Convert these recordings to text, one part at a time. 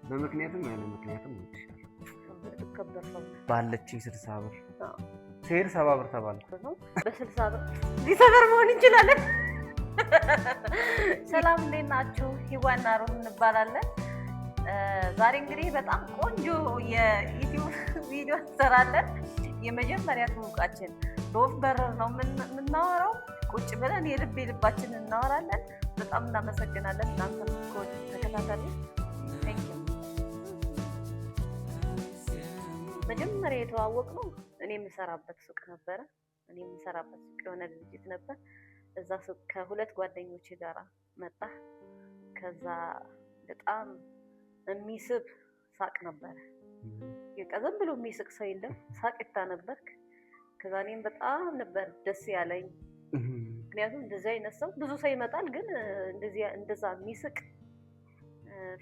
በምክንያትም ያለ ምክንያትም እወድሻለሁ። የምትከበር ሰው ነህ። ባለችኝ 60 ብር ስሄድ 70 ብር ተባልኩ። ነው በ60 ብር እዚህ ሰፈር መሆን እንችላለን። ሰላም፣ እንዴት ናችሁ? ሂዋና ሩህ እንባላለን። ዛሬ እንግዲህ በጣም ቆንጆ የዩቲዩብ ቪዲዮ እንሰራለን። የመጀመሪያ ትውውቃችን በወፍ በረር ነው የምናወራው። ቁጭ ብለን የልብ የልባችንን እናወራለን። በጣም እናመሰግናለን። እናንተም ከወዲሁ ተከታተሉ። Thank you። መጀመሪያ የተዋወቅነው እኔ የምሰራበት ሱቅ ነበረ። እኔ የምሰራበት ሱቅ የሆነ ድርጅት ነበር። እዛ ሱቅ ከሁለት ጓደኞቼ ጋር መጣ። ከዛ በጣም የሚስብ ሳቅ ነበረ። በቃ ዝም ብሎ የሚስቅ ሰው የለም። ሳቂታ ነበርክ። ከዛ እኔም በጣም ነበር ደስ ያለኝ። ምክንያቱም እንደዚህ አይነት ሰው ብዙ ሰው ይመጣል፣ ግን እንደዚህ እንደዛ የሚስቅ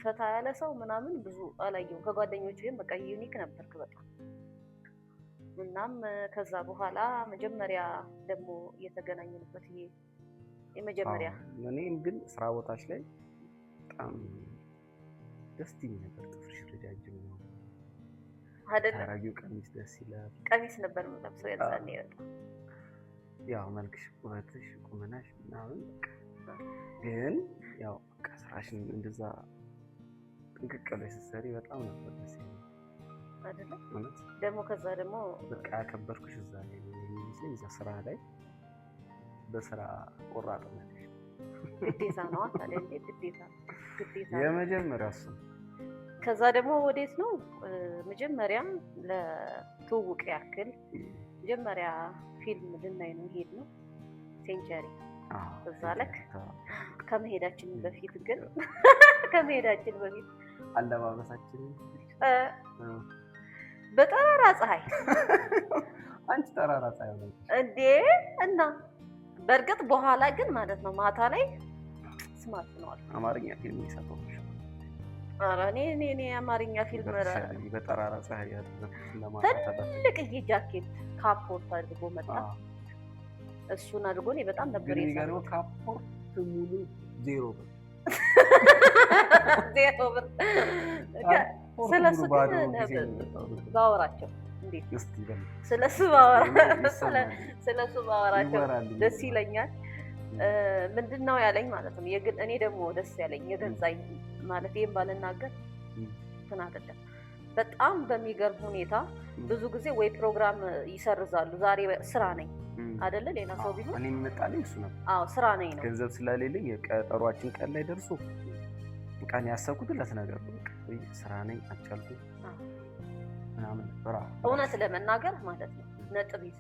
ፈታ ያለ ሰው ምናምን ብዙ አላየሁም። ከጓደኞቼም በቃ unique ነበርክ በጣም። እናም ከዛ በኋላ መጀመሪያ ደግሞ የተገናኘንበት ይሄ የመጀመሪያ እኔም ግን ስራ ቦታች ላይ በጣም ደስ ይል ነበር። ጥፍርሽ ረጃጅም ነው። አይደለም? ታራጊው ቀሚስ ደስ ይላል። ቀሚስ ነበር የምለብሰው የዛኔ በጣም። ያው መልክሽ፣ ውበትሽ፣ ቁመናሽ ምናምን በቃ ግን ያው በቃ ስራሽን እንደዛ ጥንቅቅ ብለሽ ስትሰሪ በጣም ነበር ደስ ይላል። አይደለም? እውነት። ደግሞ ከዛ ደግሞ በቃ ያከበርኩሽ እዛ ላይ ነው የሚመስለኝ፣ እዛ ስራ ላይ በስራ ቆራጥነትሽ። ግዴታ ነው ታዲያ እንዴ፣ ግዴታ ግዴታ ነው። የመጀመሪያ እሱ ነው። ከዛ ደግሞ ወዴት ነው መጀመሪያ ለትውውቅ ያክል መጀመሪያ ፊልም ልናይ ነው የሄድነው ሴንቸሪ። እዛ ልክ ከመሄዳችን በፊት ግን ከመሄዳችን በፊት አለባበሳችንን በጠራራ ፀሐይ አንቺ ጠራራ ፀሐይ ሆነሽ እንዴ! እና በእርግጥ በኋላ ግን ማለት ነው ማታ ላይ smart ነው አልኩ። አማርኛ ፊልም የሰጠሁሽ። ኧረ እኔ አማርኛ ፊልም በጠራራ ፀሐይ ያደረኩት ለማታ ትልቅዬ ጃኬት ካፖርት አድርጎ መጣ። እሱን አድርጎ እኔ በጣም ነበር ግን የሚገርመው የሳቅሁት። ካፖርት ሙሉ 0 ብር። 0 ብር። ካፖርት ስለሱ ሙሉ ባዶ ግን ጊዜ ነው የመጣው። ባወራቸው እንዴት እስቲ በል። ስለሱ ባወራ ይሰማል። ስለሱ ባወራቸው ይወራልኝ። ደስ ይለኛል። ምንድን ነው ያለኝ ማለት ነው የግል እኔ ደግሞ ደስ ያለኝ የገዛኝ ማለት ይህም ባልናገር እንትን አይደለም። በጣም በሚገርም ሁኔታ ብዙ ጊዜ ወይ ፕሮግራም ይሰርዛሉ። ዛሬ ስራ ነኝ አይደለ? ሌላ ሰው ቢሆን እኔ የሚመጣልኝ እሱ ነበር። አዎ ስራ ነኝ ነው። ገንዘብ ስለሌለኝ የቀጠሯችን ቀን ላይ ደርሶ በቃ እኔ ያሰብኩት ለት ነገር ነው። በቃ ወይ ስራ ነኝ አልቻልኩም ምናምን ነበር። እውነት ለመናገር ማለት ነው ነጥብ ይዝ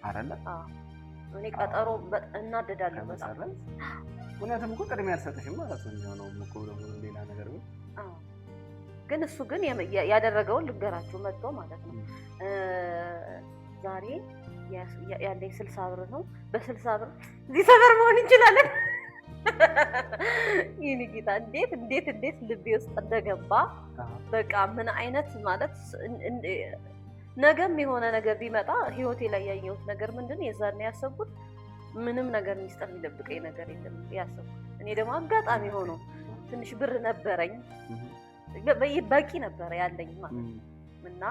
አይደለ? አዎ እኔ ቀጠሮ እናደዳለሁ በጣም። ከመሰረት እውነትም እኮ ቅድሚያ አልሰጥሽም ማለት ነው የሚሆነው እኮ ደግሞ ሌላ ነገር ግን አዎ። ግን እሱ ግን ያደረገውን ልንገራችሁ መጥቶ ማለት ነው ዛሬ ያለኝ 60 ብር ነው፣ በ60 ብር እዚህ ሰፈር መሆን እንችላለን። ይህን ጌታ እንዴት እንዴት እንዴት ልቤ ውስጥ እንደገባ በቃ ምን አይነት ማለት ነገም የሆነ ነገር ቢመጣ ህይወቴ ላይ ያየሁት ነገር ምንድን ነው የዛን ያሰብኩት ምንም ነገር ሚስጥር የሚደብቀኝ ነገር የለም ያሰብኩት። እኔ ደግሞ አጋጣሚ ሆኖ ትንሽ ብር ነበረኝ፣ በቂ ነበረ ያለኝ ማለት ነው። እና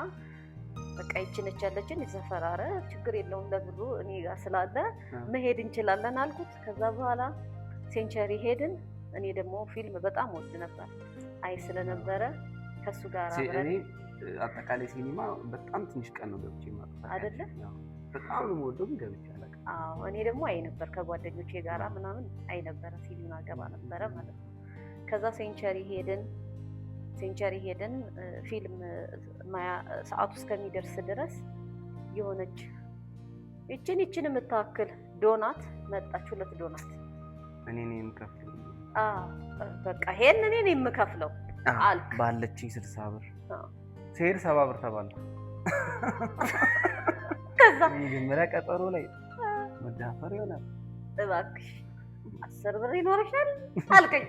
በቃ ይቺ ነች ያለችን የሰፈራረ ችግር የለውም ለብሩ እኔ ጋር ስላለ መሄድ እንችላለን አልኩት። ከዛ በኋላ ሴንቸሪ ሄድን። እኔ ደግሞ ፊልም በጣም ወድ ነበር አይ ስለነበረ ከሱ ጋር አብረን እኔ አጠቃላይ ሲኒማ በጣም ትንሽ ቀን ነው ገብቼ የማውቀው። አይደለ? አዎ። በጣም ነው የምወደው ግን ገብቼ አላውቅም። አዎ እኔ ደግሞ አይ ነበር ከጓደኞቼ ጋራ ምናምን አይ ነበረ ሲኒማ ገባ ነበረ ማለት ነው። ከዛ ሴንቸሪ ሄድን። ሴንቸሪ ሄድን ፊልም ማያ ሰዓቱ እስከሚደርስ ድረስ የሆነች ይችን ይችን የምታክል ዶናት መጣች፣ ሁለት ዶናት። እኔ ነኝ የምከፍለው። አዎ በቃ ይሄን እኔ ነኝ የምከፍለው አልክ። ባለችኝ 60 ብር ስሄድ 70 ብር ተባልኩ። ከዛ የመጀመሪያ ቀጠሮ ላይ መዳፈር ይሆናል። እባክሽ 10 ብር ይኖርሻል አልከኝ።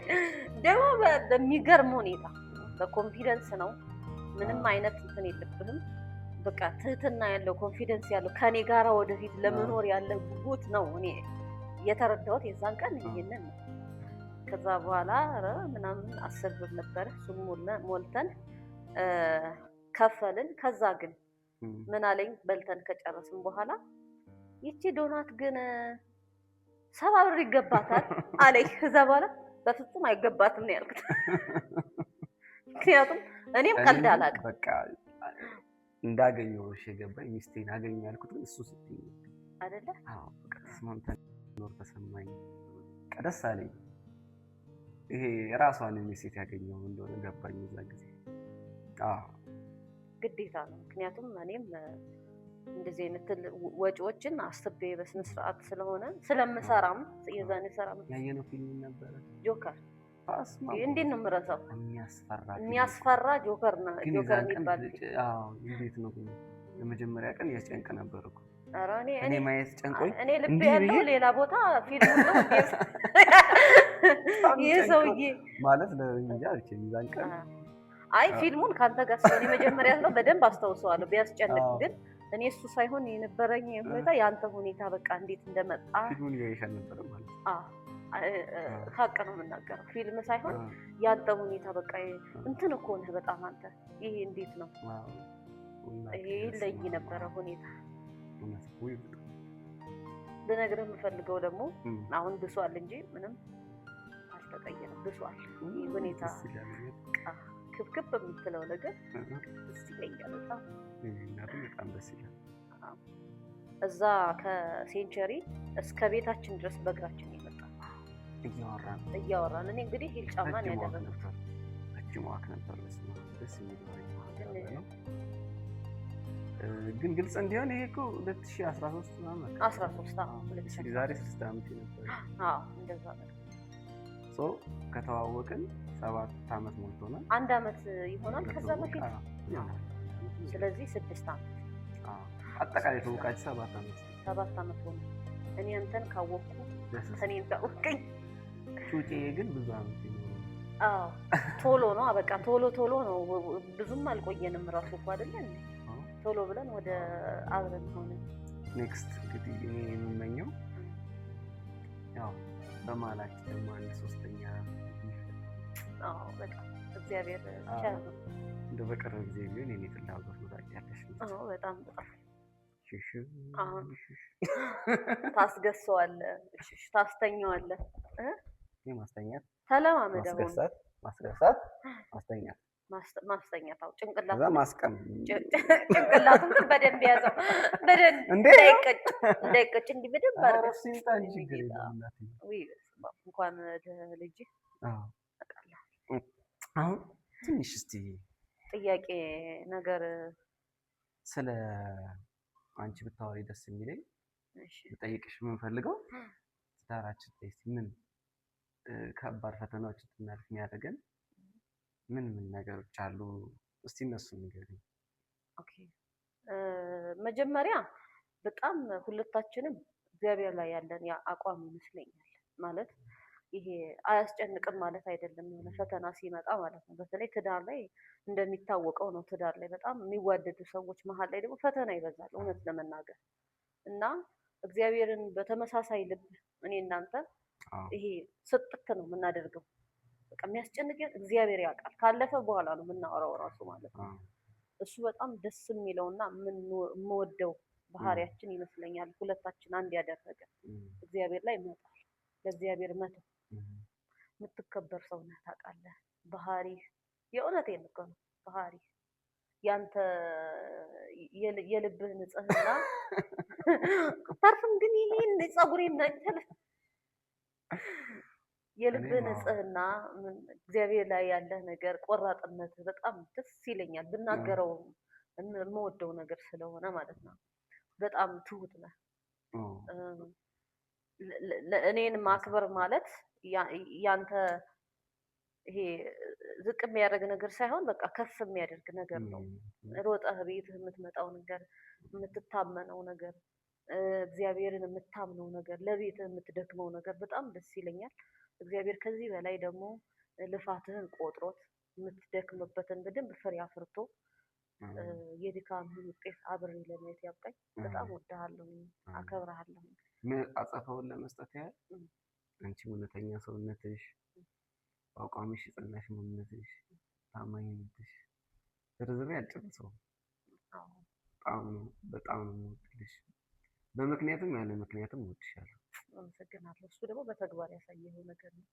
ደግሞ በሚገርም ሁኔታ በ confidence ነው። ምንም አይነት እንትን የለብህም። በቃ ትህትና ያለው confidence ያለው ከኔ ጋራ ወደፊት ለመኖር ያለ ጉጉት ነው። እኔ የተረዳሁት የዛን ቀን ይሄንን ነው። ከዛ በኋላ ኧረ ምናምን 10 ብር ነበረ፣ እሱን ሞልተን ከፈልን። ከዛ ግን ምን አለኝ፣ በልተን ከጨረስን በኋላ ይቺ ዶናት ግን 70 ብር ይገባታል አለኝ። ከዛ በኋላ በፍጹም አይገባትም ነው ያልኩት። ምክንያቱም እኔም ቀልድ አላውቅም። በቃ እንዳገኘሁሽ የገባኝ፣ ሚስቴን አገኘሁ ያልኩት ግን እሱ ስትይኝ ነው። አይደለ? አዎ፣ በቃ ተስማምተን ኖር ተሰማኝ። በቃ ደስ አለኝ። ይሄ ራሷን የሚል ሴት ያገኘው እንደሆነ ገባኝ እዛ ጊዜ። አዎ። ግዴታ ነው። ምክንያቱም እኔም እንደዚህ አይነት ትልቅ ወጪዎችን አስቤ በስነ ስርዓት ስለሆነ ስለምሰራም የዛኔ ሰራም። ያየነው ፊልም ነበረ። ጆከር። በስመ አብ። እንዴት ነው የምረሳው? የሚያስፈራ ፊልም። የሚያስፈራ ጆከር ነው። ግን ጆከር የዛን ቀን የሚባል ፊልም። አዎ፣ እንዴት ነው ግን የመጀመሪያ ቀን ያስጨንቅ ነበር እኮ። ኧረ እኔ እኔ እኔ ማየት ጨንቆኝ እኔ ልቤ እንዲህ ያለው ብዬ ሌላ ቦታ፣ ፊልሙ ነው እንዴ? በጣም ይህ ጨንቆ ሰውዬ ማለት ለእንጃ ብቻ የዛን ቀን። አይ፣ ፊልሙን ከአንተ ጋር ስለሆነ የመጀመሪያ ስለው በደንብ አስታውሰዋለሁ። ቢያስጨንቅ ግን እኔ እሱ ሳይሆን የነበረኝ ሁኔታ የአንተ ሁኔታ በቃ እንዴት እንደመጣ። ፊልሙን እያየሽ አልነበረም ማለት ነው። ሀቅ ነው የምናገረው። ፊልም ሳይሆን የአንተ ሁኔታ በቃ እንትን እኮ ነህ በጣም አንተ። ይሄ እንዴት ነው? ይሄ ይለይ ነበረ ሁኔታ። እውነት ውይ በጣም። ልነግርህ የምፈልገው ደግሞ አሁን ብሷል እንጂ ምንም አልተቀየረም። ብሷል ይህ ሁኔታ። ደስ ይላል። በቃ ክብክብ የምትለው ነገር ደስ ይለኛል በጣም። እናቱ በጣም ደስ ይላል። እዛ ከሴንቸሪ እስከ ቤታችን ድረስ በእግራችን የመጣ እያወራን። እያወራን። እኔ እንግዲህ heel ጫማን ረጅም walk ያደረግኩት ነበር። ረጅም walk ነበር። በስመ አብ፣ ደስ የሚል ወሬ ግን ነው። ግን ግልጽ እንዲሆን ይሄ እኮ 2013 ምናምን አካባቢ። 13፣ አዎ፣ 2013። ዛሬ 6 ዓመት ነበር። አዎ፣ እንደዛ ነገር። So ከተዋወቅን 7 ዓመት ሞልቶናል። አንድ አመት ይሆናል ከዛ በፊት። አዎ፣ ይሆናል። ስለዚህ 6 አመት። አዎ፣ አጠቃላይ ተወቃች 7 ዓመት። 7 አመት ሆነ። እኔ አንተን ካወቅኩ ደስ አንተ እኔን ካወቅከኝ። ጩጬ ግን ብዙ ዓመት ይኖራል። አዎ፣ ቶሎ ነው በቃ፣ ቶሎ ቶሎ ነው። ብዙም አልቆየንም ራሱ እኮ አይደለ እንዴ? ቶሎ ብለን ወደ አብረን ሆነ። Next እንግዲህ እኔ የምመኘው ያው በመሀላችን ደግሞ አንድ ሶስተኛ አዎ፣ በጣም እግዚአብሔር ቸር ነው። እንደ በቅርብ ጊዜ ቢሆን የኔ ፍላጎት ነው፣ ታውቂያለሽ። አዎ፣ በጣም በጣም። ሽሽ። አሁን ታስገሰዋለህ፣ እሺ፣ ታስተኛዋለህ። ማስተኛት። ተለማመድ አሁን። ማስገሳት፣ ማስገሳት፣ ማስተኛት። ማስተኛት፣ አዎ። ከዛ ጭንቅላቱን ማስቀም። ጭንቅላቱን ግን በደንብ ያዘው በደንብ። እንዴ! እንዳይቀጭ እንዳይቀጭ እንዲህ በደንብ ኧረ አድርገህ። እሱ ይምጣ እንጂ ችግር የለውም እናቴ። ውይ በስመ አብ፣ እንኳን ልጅ ታውቃለህ። አሁን ትንሽ እስቲ ጥያቄ ነገር። ስለ አንቺ ብታወሪ ደስ የሚለኝ እሺ። ልጠይቅሽ የምንፈልገው ትዳራችን ላይ እስቲ ምን ከባድ ፈተናዎች እንድናልፍ የሚያደርገን ምን ምን ነገሮች አሉ? እስቲ እነሱን ንገሪኝ። Okay፣ መጀመሪያ በጣም ሁለታችንም እግዚአብሔር ላይ ያለን ያ አቋም ይመስለኛል። ማለት ይሄ አያስጨንቅም ማለት አይደለም። የሆነ ፈተና ሲመጣ ማለት ነው። በተለይ ትዳር ላይ እንደሚታወቀው ነው። ትዳር ላይ በጣም የሚዋደዱ ሰዎች መሀል ላይ ደግሞ ፈተና ይበዛል፣ እውነት ለመናገር። እና እግዚአብሔርን በተመሳሳይ ልብ እኔ እናንተ ይሄ ስጥት ነው የምናደርገው። በቃ የሚያስጨንቅ እግዚአብሔር ያውቃል። ካለፈ በኋላ ነው የምናወራው ራሱ ማለት ነው። እሱ በጣም ደስ የሚለውና የምወደው ባህሪያችን ይመስለኛል። ሁለታችን አንድ ያደረገ እግዚአብሔር ላይ መጣል፣ ለእግዚአብሔር መተው። የምትከበር ሰው ነህ ታውቃለህ። ባህሪህ፣ የእውነቴን እኮ ነው፣ ባህሪህ ያንተ የልብህ ንጽህና ተርፍም ግን ይሄን ፀጉሬን ነጭተህ የልብህ እኔም አዎ። ንጽህና እግዚአብሔር ላይ ያለህ ነገር፣ ቆራጥነት በጣም ደስ ይለኛል። ብናገረው የምወደው ነገር ስለሆነ ማለት ነው። በጣም ትሁት ነህ። እኔን ማክበር ማለት ያንተ ይሄ ዝቅ የሚያደርግ ነገር ሳይሆን በቃ ከፍ የሚያደርግ ነገር ነው። ሮጠህ ቤትህ የምትመጣው ነገር፣ የምትታመነው ነገር፣ እግዚአብሔርን የምታምነው ነገር፣ ለቤትህ የምትደክመው ነገር በጣም ደስ ይለኛል። እግዚአብሔር ከዚህ በላይ ደግሞ ልፋትህን ቆጥሮት የምትደክምበትን በደንብ ፍሬ አፍርቶ የድካምህን ውጤት አብሬ ለማየት ያብቃኝ። በጣም ወድሃለሁ፣ አከብርሃለሁ። አጸፋውን ለመስጠት ያህል አንቺም እውነተኛ ሰውነትሽ በአቋምሽ የጸናሽ ማንነትሽ፣ ታማኝነትሽ ዝርዝሬ አልጨርሰውም። በጣም ነው በጣም ነው የምወድልሽ። በምክንያትም ያለ ምክንያትም እወድሻለሁ። አመሰግናለሁ። እሱ ደግሞ በተግባር ያሳየኸው ነገር ነው።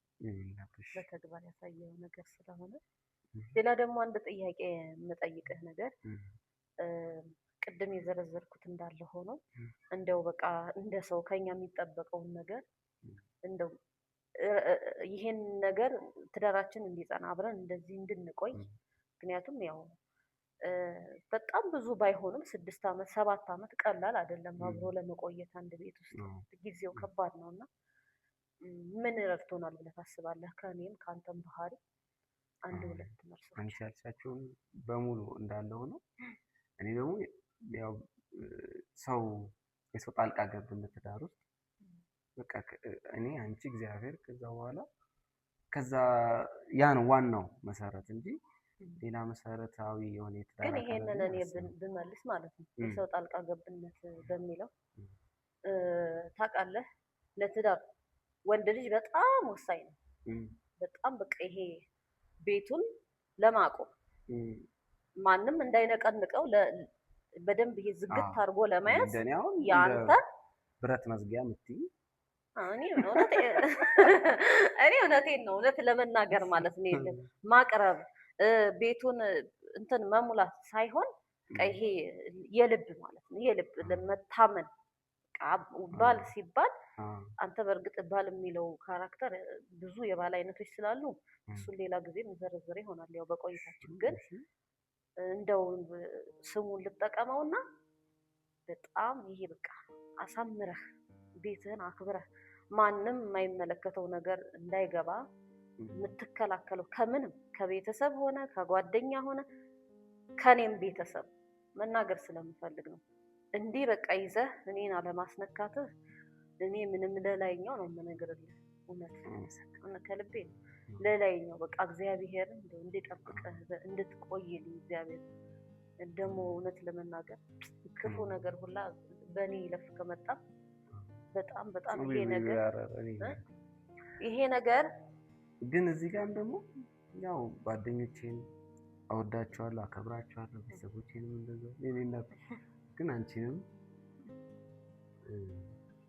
እናትሽ በተግባር ያሳየኸው ነገር ስለሆነ ሌላ ደግሞ አንድ ጥያቄ የምጠይቅህ ነገር ቅድም የዘረዘርኩት እንዳለ ሆኖ እንደው በቃ እንደ ሰው ከኛ የሚጠበቀውን ነገር እንደው ይሄን ነገር ትዳራችን እንዲጸና አብረን እንደዚህ እንድንቆይ፣ ምክንያቱም ያው በጣም ብዙ ባይሆንም 6 ዓመት 7 ዓመት ቀላል አይደለም አብሮ ለመቆየት አንድ ቤት ውስጥ ጊዜው ከባድ ነው። እና ምን ረድቶናል ብለህ ታስባለህ? ከእኔም ከአንተም ባህሪ አንድ ሁለት መልሶች። አንቺ ያልሻቸውን በሙሉ እንዳለ ሆኖ እኔ ደግሞ ያው ሰው የሰው ጣልቃ ገብነት ትዳር ውስጥ በቃ እኔ አንቺ እግዚአብሔር ከዛ በኋላ ከዛ ያ ነው ዋናው መሰረት እንጂ ሌላ መሰረታዊ የሆነ የትዳር ግን አካል ይሄንን እኔ አላስብም። ብመልስ ማለት ነው የሰው ጣልቃ ገብነት በሚለው ታውቃለህ፣ ለትዳር ወንድ ልጅ በጣም ወሳኝ ነው። በጣም በቃ ይሄ ቤቱን ለማቆም ማንም እንዳይነቀንቀው በደንብ ይሄ ዝግት አድርጎ ለመያዝ እንደኔ አሁን ያንተ ብረት መዝጊያ የምትይ እኔ እውነቴን ነው፣ እውነት ለመናገር ማለት ነው የለም ማቅረብ ቤቱን እንትን መሙላት ሳይሆን በቃ ይሄ የልብ ማለት ነው የልብ ለመታመን ባል ሲባል አንተ በእርግጥ ባል የሚለው character ብዙ የባል አይነቶች ስላሉ እሱን ሌላ ጊዜ መዘርዝር ይሆናል ያው በቆይታችን። ግን እንደው ስሙን ልጠቀመውና በጣም ይሄ በቃ አሳምረህ ቤትህን አክብረህ ማንም የማይመለከተው ነገር እንዳይገባ የምትከላከለው ከምንም ከቤተሰብ ሆነ ከጓደኛ ሆነ ከኔም ቤተሰብ መናገር ስለምፈልግ ነው። እንዲህ በቃ ይዘህ እኔን አለማስነካትህ እኔ ምንም ለላይኛው ነው የምነግርልህ። እውነት ከልቤ ነው። ለላይኛው በቃ እግዚአብሔር እንደው እንዲጠብቅህ እንድትቆይልኝ እግዚአብሔር ደግሞ እውነት ለመናገር ክፉ ነገር ሁላ በእኔ ይለፍ ከመጣ በጣም በጣም ይሄ ነገር ግን እዚህ ጋርም ደግሞ ያው ጓደኞቼን አወዳቸዋለሁ፣ አከብራቸዋለሁ፣ ቤተሰቦቼንም እንደዛው የኔ እናት ግን አንቺንም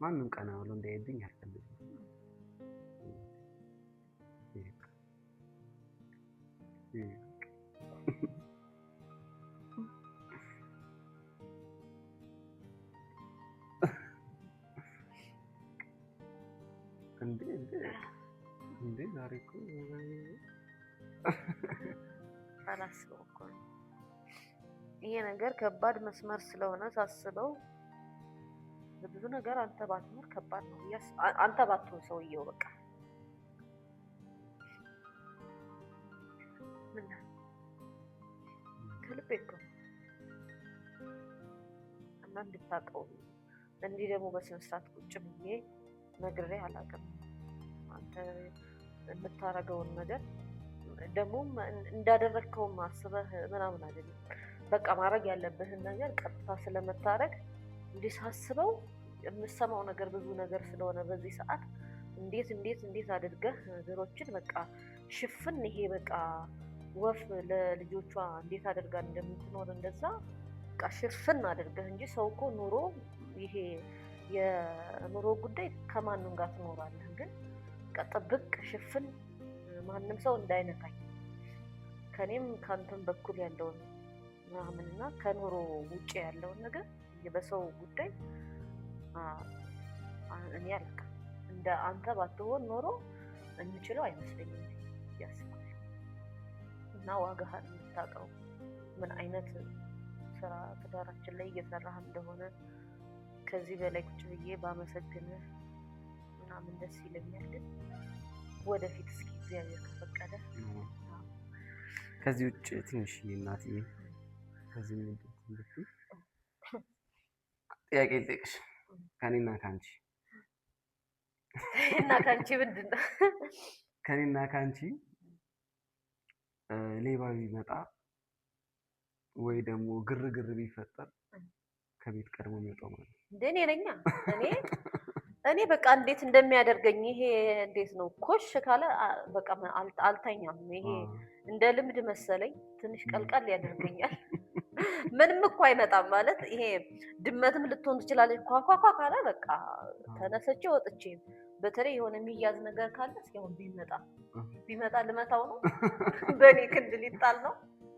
ማንም ቀና ብሎ እንዳይብኝ አልፈልግም። እንዴ እንዴ እንዴ ዛሬ እኮ አላስበው እኮ ነው ይሄ ነገር ከባድ መስመር ስለሆነ ሳስበው ብዙ ነገር አንተ ባትኖር ከባድ ነው። አንተ ባትሆን ሰውየው በቃ ምን ከልቤ እኮ እና እንድታውቀው እንዲህ ደግሞ በስነ ስርዓት ቁጭ ብዬ ነግሬ አላውቅም። አንተ የምታረገውን ነገር ደግሞም እንዳደረግከውም አስበህ ምናምን አይደለም። በቃ ማድረግ ያለብህን ነገር ቀጥታ ስለምታረግ እንዲህ ሳስበው የምሰማው ነገር ብዙ ነገር ስለሆነ በዚህ ሰዓት እንዴት እንዴት እንዴት አድርገህ ነገሮችን በቃ ሽፍን ይሄ በቃ ወፍ ለልጆቿ እንዴት አድርጋ እንደምትኖር እንደዛ በቃ ሽፍን አድርገህ እንጂ ሰው እኮ ኑሮ ይሄ የኑሮ ጉዳይ ከማንም ጋር ትኖራለህ፣ ግን በቃ ጥብቅ ሽፍን ማንም ሰው እንዳይነካኝ ከኔም ከአንተም በኩል ያለውን ምናምንና ከኑሮ ውጭ ያለውን ነገር በሰው ጉዳይ እኔ አላውቅም። እንደ አንተ ባትሆን ኖሮ እንችለው አይመስለኝም ያስባል። እና ዋጋህን የምታውቀው ምን አይነት ስራ ትዳራችን ላይ እየሰራህ እንደሆነ ከዚህ በላይ ቁጭ ብዬ ባመሰግንህ ምናምን ደስ ይለኛል። ግን ወደፊት እስኪ እግዚአብሔር ከፈቀደ ከዚህ ውጭ ትንሽ እናትዬ ከዚህ ጥያቄ ልጠይቅሽ። ከኔና ከአንቺ እና ከአንቺ ምንድን ነው? ከኔና ከአንቺ ሌባ ቢመጣ ወይ ደግሞ ግርግር ቢፈጠር ከቤት ቀድሞ የሚወጣው ማለት ነው? እንደ እኔ ነኛ። እኔ እኔ በቃ እንዴት እንደሚያደርገኝ ይሄ እንዴት ነው ኮሽ ካለ በቃ አልተኛም። ይሄ እንደ ልምድ መሰለኝ ትንሽ ቀልቀል ያደርገኛል። ምንም እኮ አይመጣም ማለት ይሄ ድመትም ልትሆን ትችላለች። ኳኳኳ ካለ በቃ ተነስቼ ወጥቼ፣ በተለይ የሆነ የሚያዝ ነገር ካለ እስኪ አሁን ቢመጣ ልመታው ነው፣ በእኔ ክንድ ሊጣል ነው።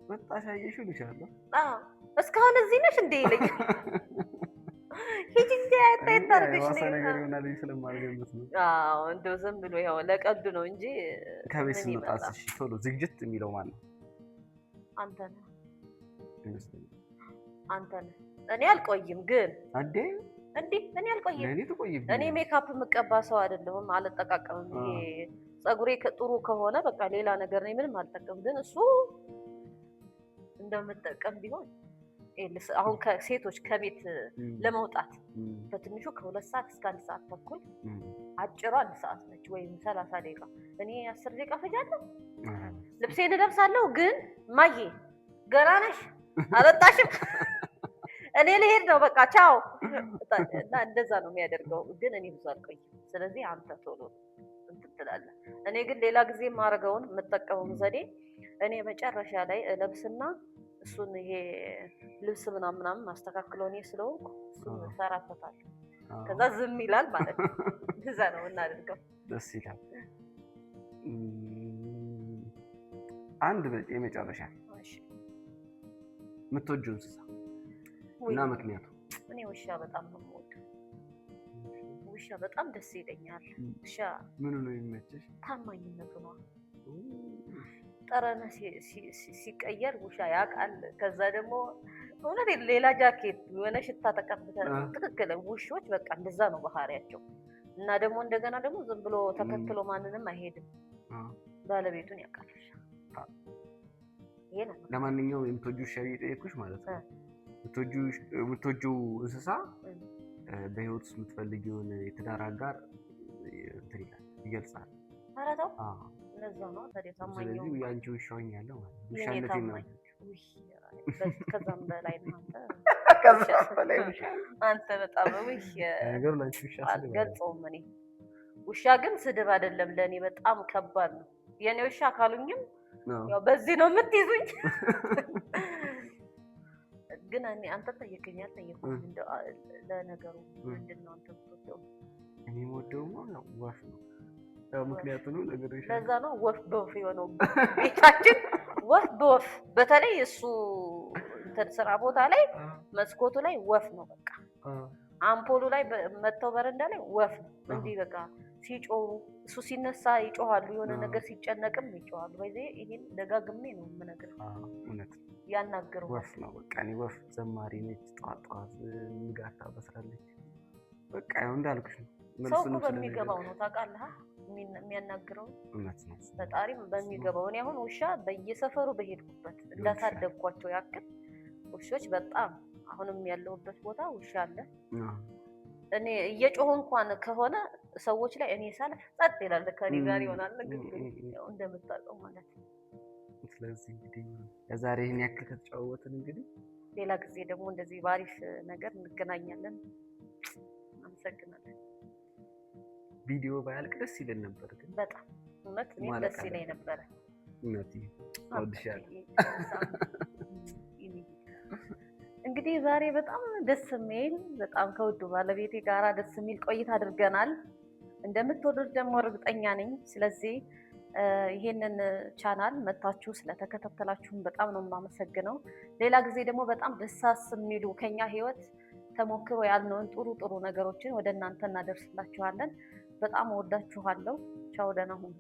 መጣሽ አየሽው እልሻለሁ። አዎ እስካሁን እዚህ ነሽ እንዴ ይለኛል። ሂጂ እንጂ አየት አድርገሽ የባሰ ነይ። ነገር ይሆናል ስለማልገምት ነው። አዎ እንደው ዝም ብሎ ያው ለቀልድ ነው እንጂ ከቤት ምን ስንወጣ ይመጣ? እሺ ቶሎ ዝግጅት የሚለው ማን ነው አንተ ነህ። ይመስለኛል? አንተ ነህ። እኔ አልቆይም ግን አንዴ እንዴ እኔ አልቆይም። ለእኔ ትቆይብኝ። እኔ ሜካፕ የምቀባ ሰው አይደለሁም፣ አልጠቃቀምም። ይሄ ፀጉሬ ጥሩ ከሆነ በቃ ሌላ ነገር ነው፣ ምንም አልጠቀምም። ግን እሱ እንደምጠቀም ቢሆን አሁን ከሴቶች ከቤት ለመውጣት በትንሹ ከ2 ሰዓት እስከ 1 ሰዓት ተኩል፣ አጭሯ 1 ሰዓት ነች ወይም 30 ደቂቃ። እኔ 10 ደቂቃ ፈጃለሁ። ልብሴን እለብሳለሁ። ግን ማዬ ገና ነሽ አልወጣሽም፣ እኔ ልሄድ ነው በቃ ቻው። እና እንደዛ ነው የሚያደርገው። ግን እኔ ብዙ አልቆይም። ስለዚህ አንተ ቶሎ እንትን ትላለህ። እኔ ግን ሌላ ጊዜ የማደርገውን የምጠቀመውን ዘዴ እኔ መጨረሻ ላይ እለብስና እሱን ይሄ ልብስ ምናምን ምናምን ማስተካክለው እኔ ስለሆንኩ እሱን እሰራበታለሁ። ከዛ ዝም ይላል ማለት ነው። እንደዛ ነው እናደርገው። ደስ ይላል። አንድ የመጨረሻ የምትወጂው እንስሳ እና ምክንያቱ? እኔ ውሻ በጣም ነው የምወደው። ውሻ በጣም ደስ ይለኛል። ውሻ ምኑ ነው የሚመችሽ? ታማኝነቱ ነው። ጠረነ ሲቀየር ውሻ ያውቃል። ከዛ ደግሞ እውነት ሌላ ጃኬት የሆነ ሽታ ተቀብተ ትክክል። ውሾች በቃ እንደዛ ነው ባህሪያቸው። እና ደግሞ እንደገና ደግሞ ዝም ብሎ ተከትሎ ማንንም አይሄድም። ባለቤቱን ያውቃል ውሻ። ይሄ ነው። ለማንኛውም የምትወጂው ውሻ እየጠየኩሽ ማለት ነው። የምትወጂው እንስሳ በህይወት ውስጥ የምትፈልጊውን የትዳር አጋር እንትን ይላል፣ ይገልጻል። ኧረ ተው። ለዛ ነው ታዲያ ታማኝ ስለዚህ የሆንኩት። የአንቺ ውሻ ሆኛለሁ ማለት ነው። የኔ ውሻነቴን ነው። ታማኝ። ውይ፣ ከዛም በላይ ነህ አንተ። ከዛም በላይ ውሻ። አንተ በጣም ውይ ነገሩ ለአንቺ ውሻ ስድብ አይደለም። አልገልጸውም። እኔ ውሻ ግን ስድብ አይደለም ለእኔ በጣም ከባድ ነው። የኔ ውሻ ካሉኝም ያው በዚህ ነው የምትይዙኝ። ግን እኔ አንተ ጠየቀኝ አልጠየኩም። እንደው ለነገሩ ምንድን ነው አንተ የምትወደው? እኔ የምወደውማ ያው ወፍ ነው። ያው ምክንያቱንም ነግሬሻለሁ። ለዛ ነው ወፍ በወፍ የሆነው ቤታችን፣ ወፍ በወፍ። በተለይ እሱ እንትን ስራ ቦታ ላይ መስኮቱ ላይ ወፍ ነው በቃ፣ አምፖሉ ላይ መጥተው በረንዳ ላይ ወፍ ነው። እንዲህ በቃ ሲጮሁ እሱ ሲነሳ ይጮሃሉ። የሆነ ነገር ሲጨነቅም ይጮሃሉ። በዚህ ይሄን ደጋግሜ ነው የምነግርህ። እውነት ያናግረው ወፍ ነው በቃ። እኔ ወፍ ዘማሪ ነች። ጠዋት ጠዋት ንጋት ታበስራለች። በቃ ያው እንዳልኩሽ ነው። ሰው እኮ መልሱንም በሚገባው ስለነገርኩሽ ነው ታውቃለህ፣ የሚያናግረው እውነት ነው። ፈጣሪም በሚገባው። እኔ አሁን ውሻ በየሰፈሩ በሄድኩበት እንዳሳደግኳቸው ያክል ውሾች በጣም አሁንም ያለሁበት ቦታ ውሻ አለ። እኔ እየጮሁ እንኳን ከሆነ ሰዎች ላይ እኔ ሳልፍ ጸጥ ይላል። ከእኔ ጋር ይሆናል ንግግሩ፣ ያው እንደምታውቀው ማለት ነው። ስለዚህ እንግዲህ ለዛሬ ይህን ያክል ከተጫወትን እንግዲህ ሌላ ጊዜ ደግሞ እንደዚህ በአሪፍ ነገር እንገናኛለን። አመሰግናለን። ቪዲዮ ባያልቅ ደስ ይለን ነበር፣ ግን በጣም እውነት እኔም ማለቅ ደስ ይለኝ ነበረ። እውነት እወድሻለሁ። እንግዲህ ዛሬ በጣም ደስ የሚል በጣም ከውዱ ባለቤቴ ጋራ ደስ የሚል ቆይታ አድርገናል። እንደምትወዱት ደግሞ እርግጠኛ ነኝ። ስለዚህ ይሄንን ቻናል መታችሁ ስለተከታተላችሁን በጣም ነው የማመሰግነው። ሌላ ጊዜ ደግሞ በጣም ደሳስ የሚሉ ከኛ ህይወት ተሞክሮ ያልነውን ጥሩ ጥሩ ነገሮችን ወደ እናንተ እናደርስላችኋለን። በጣም እወዳችኋለሁ። ቻው፣ ደህና ሁኑ።